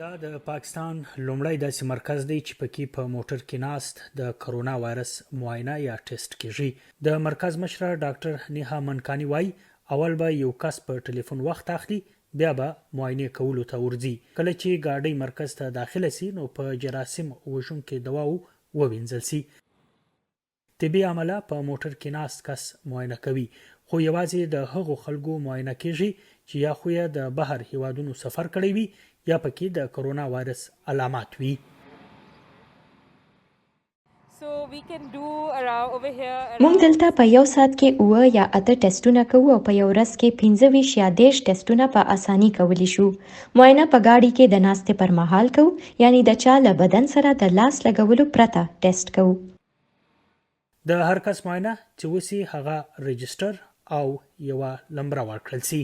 دا د پاکستان لومړی داسې مرکز دی چې پکې په موټر کې ناست د کرونا وایرس معاینه یا ټیسټ کیږي. د مرکز مشره ډاکټر نیها منکاني وايي، اول به یو کس په ټلیفون وخت اخلي، بیا به معاینې کولو ته ورځي. کله چې ګاډۍ مرکز ته داخله شي نو په جراثیم وژونکې دواوو ووینځل شي. طبي عمله په موټر کې ناست کس معاینه کوي، خو یوازې د هغو خلکو معاینه کېږي چې یا خو یې د بهر هېوادونو سفر کړی وي یا پکې د کرونا وایرس علامات وي. موږ دلته په یو ساعت کې اووه یا اته ټیسټونه کوو او په یو ورځ کې 25 یا 30 ټیسټونه په اساني کولی شو. معاینه په ګاډي کې د ناستې پر مهال کوو، یعنې د چا له بدن سره د لاس لګولو پرته ټیسټ کوو. د هر کس معاینه چې وشي هغه رجسټر او یوه لمبره ورکړل شي.